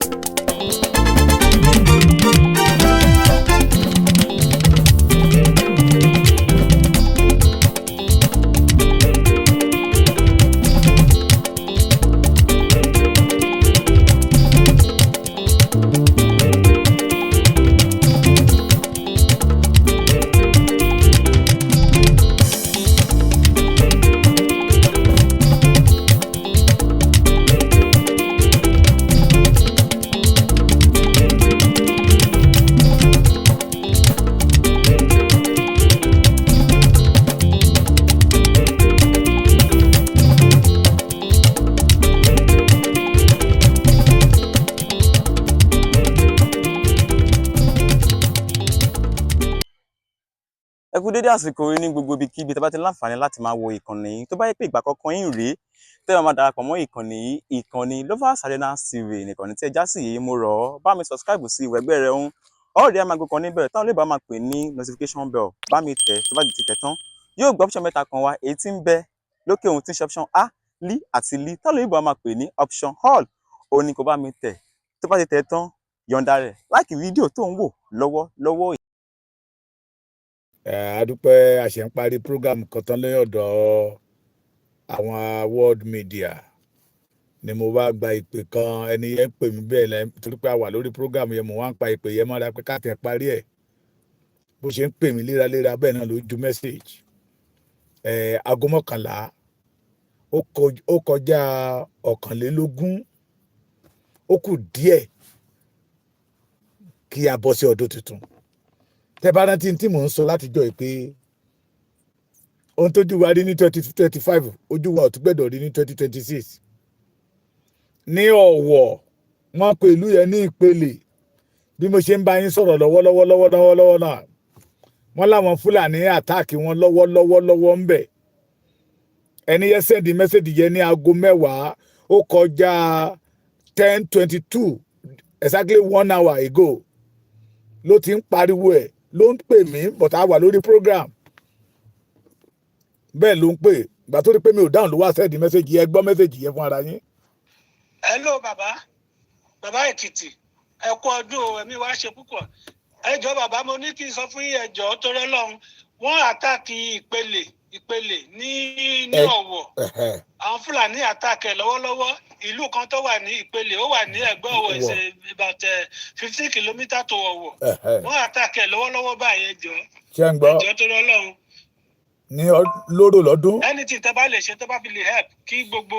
Ẹ kú dédé àsìkò yìí ní gbogbo ibikíbi tí a bá ti láǹfààní láti máa wo ìkànnì yìí. Tó bá yẹ pé ìgbà àkọ́kọ́ yín rèé tẹ́ ẹ máa darapọ̀ mọ́ ìkànnì yìí, ìkànnì Lovers Arena TV nìkànnì tí ẹ já sí yìí, mo rọ̀ ọ́, bá mi subscribe sí ìwẹ̀gbẹ́ rẹ̀ ń ọ̀rẹ́ ẹ máa gbé kan níbẹ̀ táwọn olóògbé máa pè ní notification bell. Bá mi tẹ̀. Tó bá ti tẹ̀ tán, yóò gbé option mẹ́ta kan wá, èyí tí ń bẹ lókè ohun tí ń ṣe option A, L àti L, táwọn olóògbé máa pè ní option all. Òun ni kò bá mi tẹ̀. Tó bá ti tẹ̀ tán, yọ̀ǹda rẹ̀, like fídíò tó ń wò lọ́wọ́ lọ́wọ́. Ẹ a dúpẹ́. A ṣe ń parí program kan tán lẹ́yìn ọ̀dọ̀ àwọn world media ni mo bá gba ìpè kan. Ẹni yẹn ń pè mí bẹ́ẹ̀ lẹ́ torí pé a wà lórí program yẹn, mo wá ń pa ìpè yẹn mọ́ra pé ká tẹ̀ parí ẹ̀. Bó ṣe ń pè mí léraléra, bẹ́ẹ̀ náà ló ju message. Ẹ aago 11 ó kọjá 21, ó kù díẹ̀ kí a bọ́ sí ọdún tuntun. Tẹ́ bá rántí tí mò ń sọ látijọ́ yìí pé ohun tójú wa rí ní 2025, ojú wa ò tún gbẹ́dọ̀ rí ní 2026. Ní Ọ̀wọ̀, wọ́n pe ìlú yẹn ní Ìpele. Bí mo ṣe ń bá yín sọ̀rọ̀ lọ́wọ́lọ́wọ́ lọ́wọ́lọ́wọ́ lọ́wọ́ náà, wọ́n láwọn Fúlàní attack wọn lọ́wọ́lọ́wọ́ lọ́wọ́ ń bẹ̀. Ẹni yẹn send message yẹn ní aago 10 ó kọjá 10:22, exactly one hour ago ló ti ń pariwo ẹ̀, ló ń pè mí, but a wà lórí program. Bẹ́ẹ̀ ló ń pè. Ìgbà tó rí pé mi ò dáhùn ló wá send message yẹn. Gbọ́ message yẹn fún ara yín. Hello bàbá, bàbá Èkìtì, ẹ kú ọdún o, ẹ̀mí wa ṣe púpọ̀. Ẹ jọ̀ọ́ bàbá, mo ní kí n sọ fún yín, ẹ jọ̀ọ́, torí Ọlọ́run, wọ́n attack Ìpele, Ìpele ní Ọ̀wọ̀. Àwọn Fúlàní attack ẹ̀ lọ́wọ́lọ́wọ́. Ìlú kan tó wà ní Ìpele, ó wà ní ẹ̀gbẹ́ Ọ̀wọ̀, is about 15 kilometre to Ọ̀wọ̀. Wọ́n attack ẹ̀ lọ́wọ́lọ́wọ́ báyìí. Ẹ jọ̀ọ́. Ṣé ń gbọ́? Ẹ jọ̀ọ́, torí Ọlọ́run. Ní lóró lọ́dún. Anything tẹ́ bá lè ṣe, tẹ́ bá fi lè help, kí gbogbo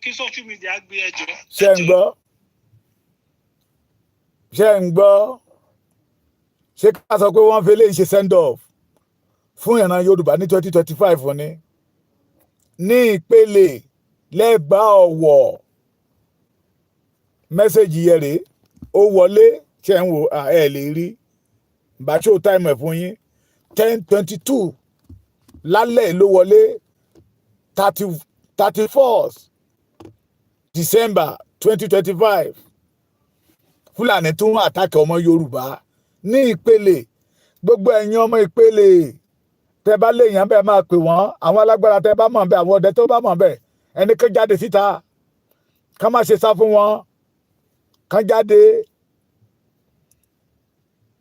kí social media gbé, ẹ jọ̀ọ́. Ṣé ń gbọ́? Ṣé ń gbọ́? Ṣé ká sọ pé wọ́n fi eléyìí ṣe send off fún ìran Yorùbá ní 2025 ni? Ní Ìpele lẹ́bàá Ọ̀wọ̀, message yẹn rèé, ó wọlé. Ṣe ń wò? Ẹ lè rí bá show time ẹ̀ fún yín. 10:22 lálẹ́ ló wọlé, 31st December 2025. Fúlàní tún attack ọmọ Yorùbá ní Ìpele. Gbogbo ẹ̀yin ọmọ Ìpele, tẹ́ bá léèyàn bẹ́ẹ̀, máa pè wọ́n. Àwọn alágbára tẹ́ bá mọ̀ bẹ́ẹ̀, àwọn ọdẹ tó bá mọ̀ bẹ́ẹ̀, ẹni kan jáde síta, ká má ṣe sá fún wọn, kán jáde.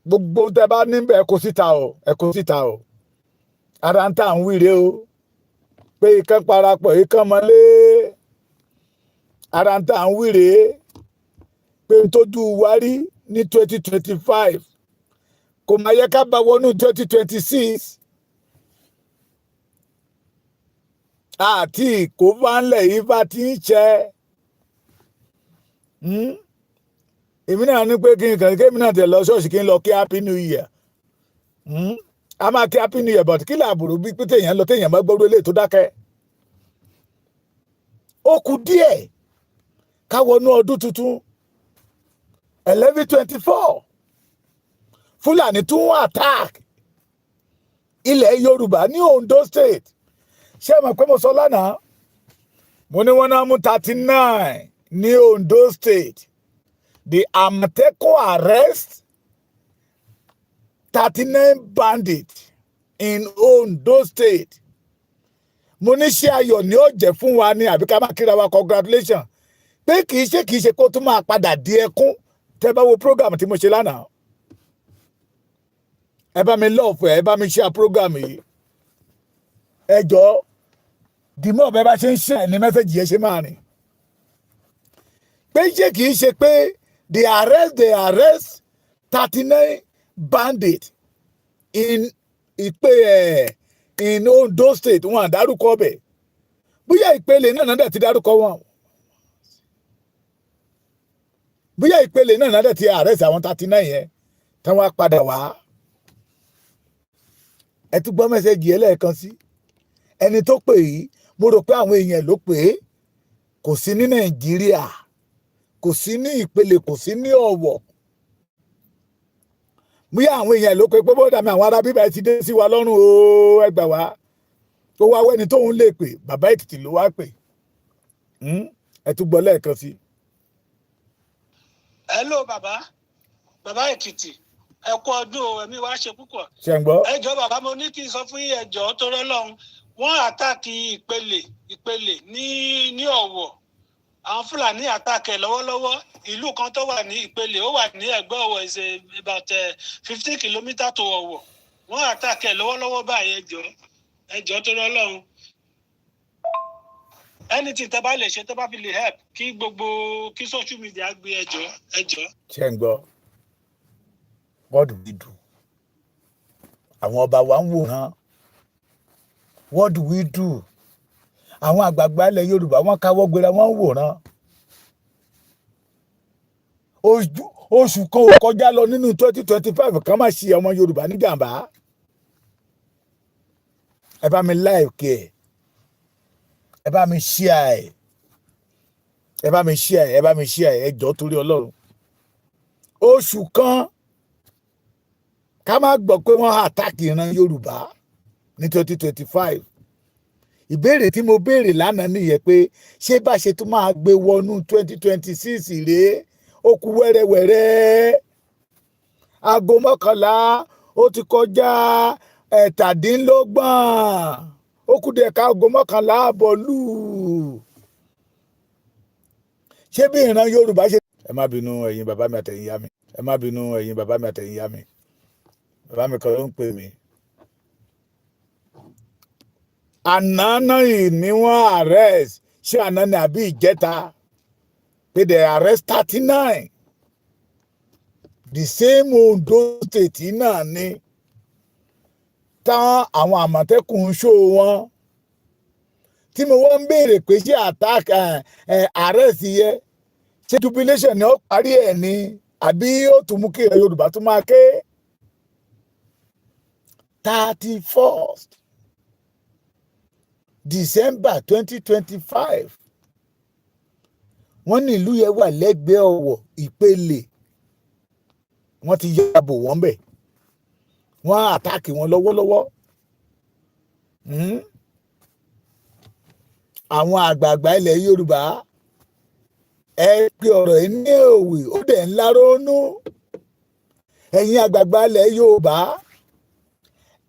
Gbogbo tẹ́ bá níbẹ̀, ẹ kó síta o, ẹ kó síta o. Ara ń tà ń wíre o pé ikán parapọ̀, ikán mọ́lé. Ara ń tà ń wíre pé n tójú wa rí ní 2025 kò máa yẹ ká bá wọnú 2026. Àti kó bá ń lẹ̀ yìí bá ti ń ṣe. Èmi náà ní pé kí n kàn kémi náà tẹ̀ lọ ṣọ́ọ̀ṣì, kí n lọ kí happy new year. A máa kí happy new year, but kí làbùrù bí pé téèyàn lọ, téèyàn bá gbọ́dọ̀ eléyìí tó dákẹ́. Ó kù díẹ̀ ká wọnú ọdún tuntun, 11:24, Fúlàní tún attack ilẹ̀ Yorùbá ní Ondo State. Ṣé ẹ mọ̀ pé mo sọ lánàá, mo ní wọ́n náà mú 39 ní Ondo State? The Àmọ̀tẹ́kùn arrest 39 bandits in Ondo State. Mo ní ṣé ayọ̀ ni ó jẹ́ fún wa ní, àbí ká má kíra wa congratulation pé kì í ṣe kó tún máa padà di ẹkún? Tẹ́ bá wo program tí mo ṣe lánàá, ẹ bá mi love, ẹ bá mi share program yìí. Ẹ jọ̀ọ́, dìmọ̀ bẹ́ẹ̀ bá ṣe ń ṣe ní message yẹn ṣe máa rìn pé ṣé kìí ṣe pé they arrest 39 bandit in ìpè ẹ̀ in Ondo State? Wọn àdárúkọ ọbẹ̀, bóyá ìpele náà dẹ̀ ti dárúkọ wọn, bóyá ìpele náà dẹ̀ ti arrest àwọn 39 yẹn tí wọ́n á padà wá. Ẹ tún gbọ́ message yẹn lẹ́ẹ̀kan sí. Ẹni tó pè yìí, mo rò pé àwọn èèyàn ló pè é. Kò sí ní Nàìjíríà, kò sí ní ìpele, kò sí ní Ọ̀wọ̀. Bóyá àwọn èèyàn ló pè pé bọ́dà mi, àwọn ará bíbá ti dé sí wa lọ́rùn o, ẹ gbà wá. Ó wá wẹ́ni tóun lè pè, Bàbá Èkìtì ló wá pè. Ẹ tún gbọ́ lẹ́ẹ̀kan sí. Hello bàbá, Bàbá Èkìtì, ẹ kú ọdún o, ẹ̀mí wa ṣe púpọ̀. Ṣe ń gbọ́? Ẹ jọ̀ọ́ bàbá, mo ní kí n sọ fún yín, ẹ jọ̀ọ́ torí Ọlọ́run, wọ́n attack Ìpele, Ìpele ní Ọ̀wọ̀. Àwọn Fúlàní attack ẹ̀ lọ́wọ́lọ́wọ́. Ìlú kan tó wà ní Ìpele, ó wà ní ẹ̀gbẹ́ Ọ̀wọ̀, is about 15 kilometre to Ọ̀wọ̀. Wọ́n attack ẹ̀ lọ́wọ́lọ́wọ́ báyìí. Ẹ jọ̀ọ́, ẹ jọ̀ọ́ torí Ọlọ́run, anything tẹ́ bá lè ṣe, tẹ́ bá fi lè help, kí gbogbo kí social media gbé. Ẹ jọ̀ọ́, ẹ jọ̀ọ́. Ṣe ń gbọ́? What do we do? Àwọn ọba wa ń wòran. What do we do? Àwọn àgbààgbà ilẹ̀ Yorùbá, wọ́n káwọ́ gbéra, wọ́n ń wòran. Oṣù kan ò kọjá lọ nínú 2025 kan má ṣe ọmọ Yorùbá níjàmbá. Ẹ bá mi like ẹ, ẹ bá mi share ẹ, ẹ bá mi share ẹ, ẹ bá mi share ẹ. Ẹ jọ̀ọ́, torí Ọlọ́run, oṣù kan ká má gbọ́ pé wọ́n attack ìran Yorùbá ní 2025. Ìbéèrè tí mo béèrè lánàá nìyẹn pé ṣé bá ṣe tún máa gbé wọnú 2026 rèé? Ó kú wẹ́rẹ́wẹ́rẹ́, aago 11 ó ti kọjá 27, ó kù díẹ̀ ká aago 11:30 lù. Ṣé bí ìran Yorùbá ṣe. Ẹ má bínú, ẹ̀yin bàbá mi àtẹ̀yin ìyá mi. Ẹ má bínú, ẹ̀yin bàbá mi àtẹ̀yin ìyá mi. Bàbá mi kan ló ń pè mí. Àná náà yìí ni wọ́n arrest. Ṣé àná ni àbí ìjẹta pé they arrest 39, the same Ondo State náà ni táwọn àwọn Àmọ̀tẹ́kùn ń ṣó wọn, tí mo wọ́n ń béèrè pé ṣé attack ẹ̀ arrest yẹ, ṣé jubilation ni ó parí ẹ̀ ni, àbí ó tún mú kí ilẹ̀ Yorùbá tún máa ké? 31st December 2025, wọ́n ní ìlú yẹn wà lẹ́gbẹ̀ẹ́ Ọ̀wọ̀, Ìpele. Wọ́n ti ya bò wọ́n bẹ̀, wọ́n attack wọn lọ́wọ́lọ́wọ́. Àwọn àgbààgbà ilẹ̀ Yorùbá, ẹ pé ọ̀rọ̀ yìí ní òwe, ó dẹ̀ ń lárónú. Ẹ̀yin àgbààgbà ilẹ̀ Yorùbá,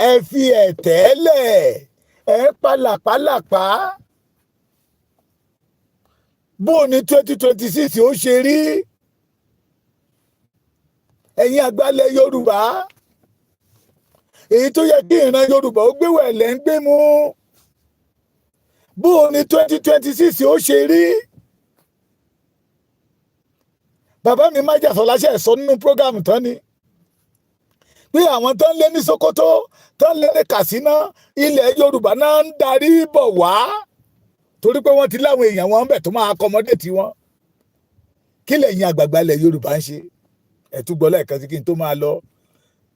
ẹ fi ẹ̀tẹ́ lẹ̀, ẹ pàlàpàlàpà. Bó ní 2026 ó ṣe rí? Ẹ̀yin àgbàlẹ̀ Yorùbá, èyí tó yẹ kí ìran Yorùbá ó gbé wẹ̀lẹ̀ ń gbé mú. Bó ní 2026 ó ṣe rí? Bàbá mi májàsọ́lá ṣe sọ nínú program tán ni pé àwọn tó ń lé ní Sokoto, tó ń lé ní Katsina, ilẹ̀ Yorùbá náà ń darí bọ̀ wá, torí pé wọ́n ti láwọn èèyàn wọn bẹ̀ tó máa accommodate wọn. Kí lẹ̀yin àgbààgbà ilẹ̀ Yorùbá ń ṣe? Ẹ̀ tún gbọ́ lẹ́ẹ̀kan sí kí n tó máa lọ.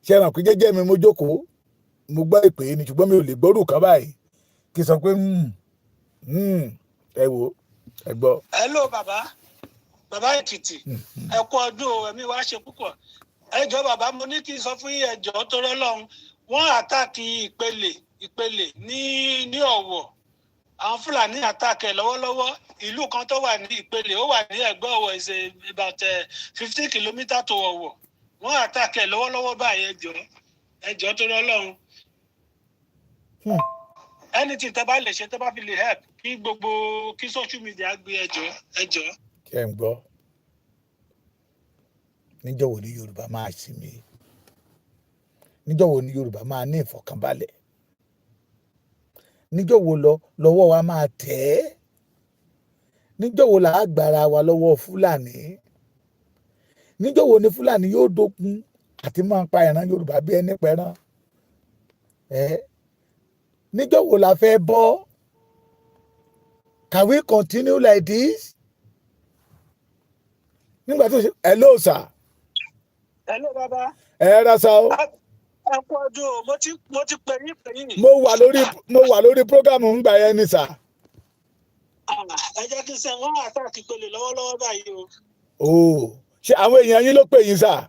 Ṣé ẹ mọ̀ pé jẹ́jẹ́ mi mo jókòó, mo gbọ́ ìpè ni, ṣùgbọ́n mi ò lè gbọ́rù kan báyìí kí n sọ pé ẹ wo, ẹ gbọ́. Hello bàbá, Bàbá Èkìtì, ẹ kú ọdún o, ẹ̀mí wa ṣe púpọ̀. Ẹ jọ̀ọ́ bàbá, mo ní kí n sọ fún yín, ẹ jọ̀ọ́ torí Ọlọ́run, wọ́n attack Ìpele, Ìpele ní Ọ̀wọ̀. Àwọn Fúlàní attack ẹ̀ lọ́wọ́lọ́wọ́. Ìlú kan tó wà ní Ìpele, ó wà ní ẹ̀gbẹ́ Ọ̀wọ̀, is about 15 kilometre to Ọ̀wọ̀. Wọ́n attack ẹ̀ lọ́wọ́lọ́wọ́ báyìí. Ẹ jọ̀ọ́, ẹ jọ̀ọ́ torí Ọlọ́run, anything tẹ́ bá lè ṣe, tẹ́ bá fi lè help, kí gbogbo kí social media gbé. Ẹ jọ̀ọ́, ẹ jọ̀ọ́. Ṣe ń gbọ́? Níjọ́ wo ni Yorùbá máa sinmi? Níjọ́ wo ni Yorùbá máa ní ìfọ̀kànbalẹ̀? Níjọ́ wo lọ lọ́wọ́ wa máa tẹ̀ ẹ́? Níjọ́ wo là á gbára wa lọ́wọ́ Fúlàní? Níjọ́ wo ni Fúlàní yóò dókun àti máa pa ìran Yorùbá bí ẹni pẹran ẹ? Níjọ́ wo la fẹ́ bọ́? Can we continue like this? Nígbà tó ṣe, hello sir. Hello, bàbá. Ẹ ra sa o. Ẹ kú ọdún o. Mo ti pè yín. Mo wà lórí program ń gbà yẹn ni sir. Ah, ẹ jẹ́ kí n sẹ́ wọ́n attack Ìpele lọ́wọ́lọ́wọ́ báyìí o. Ooo, ṣé àwọn èèyàn yín ló pè yín, sir?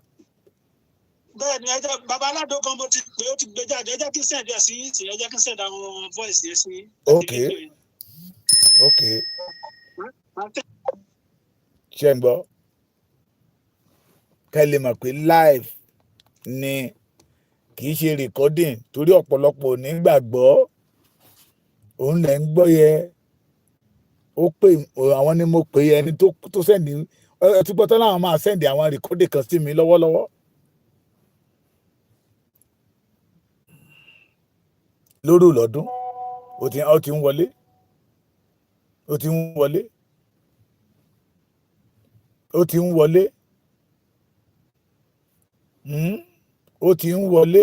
Bẹ́ẹ̀ ni, ẹ jẹ́ bàbá aládùn kan mo ti pè, ó ti gbé jáde. Ẹ jẹ́ kí n send ẹ̀ sí yín sí, ẹ jẹ́ kí n send àwọn voice yẹn sí yín àti fídíò yẹn. Ok. Ṣé ń gbọ́? Kẹ́ lè mọ̀ pé live ni, kì í ṣe recording, torí ọ̀pọ̀lọpọ̀ ò ní gbàgbọ́. Òun lẹ̀ ń gbọ́ yẹ. Ó pè àwọn ni mo pè ẹni tó send ẹ tí gbọ́tọ́ láwọn máa send àwọn record kan sí mi lọ́wọ́lọ́wọ́ lóru lọ́dún. Ó ti ń wọlé, ó ti ń wọlé, ó ti ń wọlé. Ó ti ń wọlé,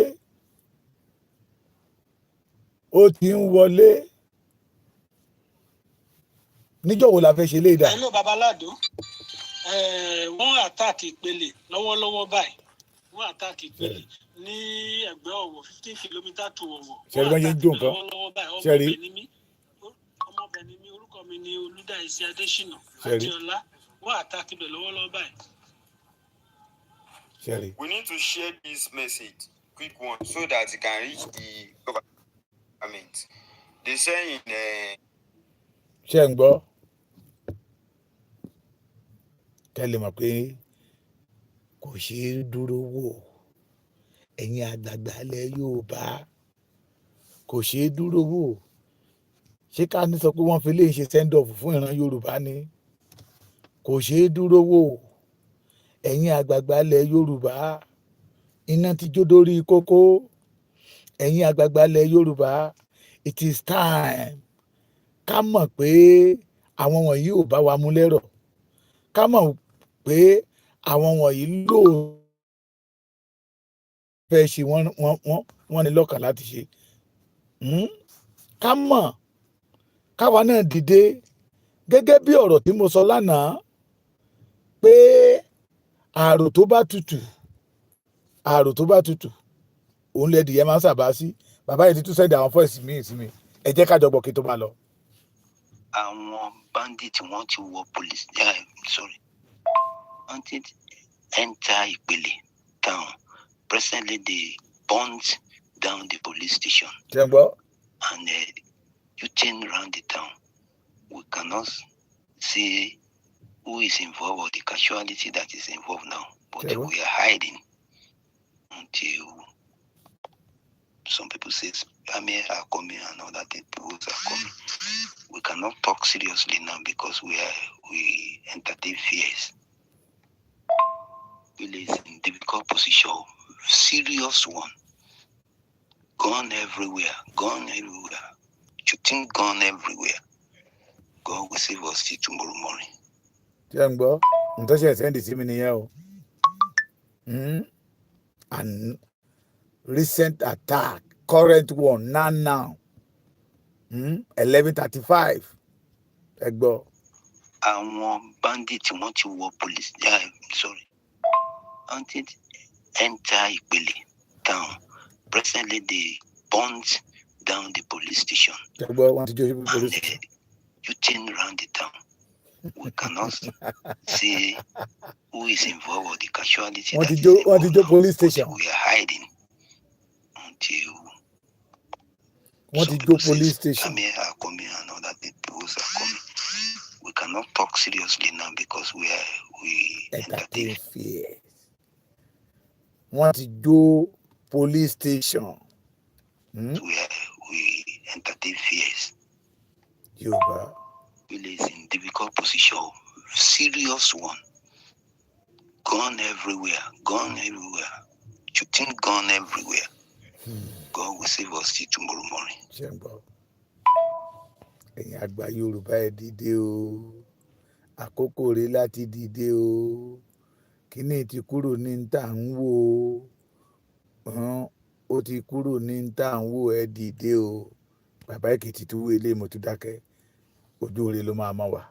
ó ti ń wọlé. Níjọ́ wo la fẹ́ ṣe léèdà? Hello, bàbá aládùn. Wọ́n attack Ìpele lọ́wọ́lọ́wọ́ báyìí. Wọ́n attack Ìpele ní ẹ̀gbẹ́ Ọ̀wọ̀, 15 kilometre to Ọ̀wọ̀. Ṣé rí bọ́n ṣe ń jó nǹkan? Lọ́wọ́lọ́wọ́ báyìí. Ṣé rí? Ọmọbẹ̀ ni mí, ọmọbẹ̀ ni mí. Orúkọ mi ni Olúdáìsí Adésínà Ṣé rí? Adéọlá. Wọ́n attack ibẹ̀ lọ́wọ́lọ́wọ́ báyìí. Ṣé rí? We need to share this message, quick one, so that it can reach the government. They say in Ṣé ń gbọ́? Kẹ́ lè mọ̀ pé kò ṣeé dúró wò. Ẹ̀yin àgbààgbà ilẹ̀ Yorùbá, kò ṣeé dúró wò. Ṣé ká ní sọ pé wọ́n fi lè ṣe send off fún ìran Yorùbá ni? Kò ṣeé dúró wò. Ẹ̀yin àgbààgbà ilẹ̀ Yorùbá, iná ti jó dórí kókó. Ẹ̀yin àgbààgbà ilẹ̀ Yorùbá, it is time ká mọ̀ pé àwọn wọ̀nyí ò bá wa mú lẹ́rọ̀, ká mọ̀ pé àwọn wọ̀nyí ló fẹ́ ṣe wọ́n ní lọ́kàn láti ṣe. Ká mọ̀ káwa náà dìde gẹ́gẹ́ bí ọ̀rọ̀ tí mo sọ lánàá pé ààrò tó bá tutù, ààrò tó bá tutù, òun lẹ́dìyẹ máa ń sàbá sí. Bàbá yìí ti tún send àwọn voice míì sí mi. Ẹ jẹ́ ká jọ gbọ́ kí n tó máa lọ. Àwọn bandit, wọ́n ti wọ police, sorry, bandit enter Ìpele town. Presently they burnt down the police station Ṣé ń gbọ́? and shooting round the town. We cannot say who is involved or the casualty that is involved now, but Ṣé ń gbọ́? we are hiding until some people say army are coming and other people are coming. We cannot talk seriously now because we entertain fears. Really is in difficult position, serious one. Gun everywhere, gun everywhere, shooting gun everywhere. God will save us till tomorrow morning. Ṣé ń gbọ́? Nǹkan ṣe send sí mi nìyẹn o. And recent attack, current one now now, 11:35. Ẹ gbọ́. Àwọn bandit, wọ́n ti wọ police, sorry, bandit enter Ìpele town. Presently they burnt down the police station Ṣé ń gbọ́? Wọ́n ti jó sí and police station. Shooting round the town. We cannot say who is involved or the casualty Wọ́n that ti is jó, wọ́n ti involved jó now, police but station. we are hiding until Wọ́n ti some jó people say police station. army are coming and other people are coming. We cannot talk seriously now because we entertain Entertain fears. Wọ́n ti jó police station. We entertain fears. Yorùbá. Really is in difficult position, serious one. Gun everywhere, gun everywhere, shooting gun everywhere. God will save us till tomorrow morning. Ṣe ń gbọ́, ẹ̀yin àgbà Yorùbá, ẹ dìde o. Àkókò rẹ̀ láti dìde o. Kíní ti kúrò ní tá à ń wò ó, ó ti kúrò ní tá à ń wò. Ẹ dìde o. Bàbá Èkìtì tó wé ilé, mo tún dákẹ́. Ojú rẹ̀ ló máa mọ́ wa.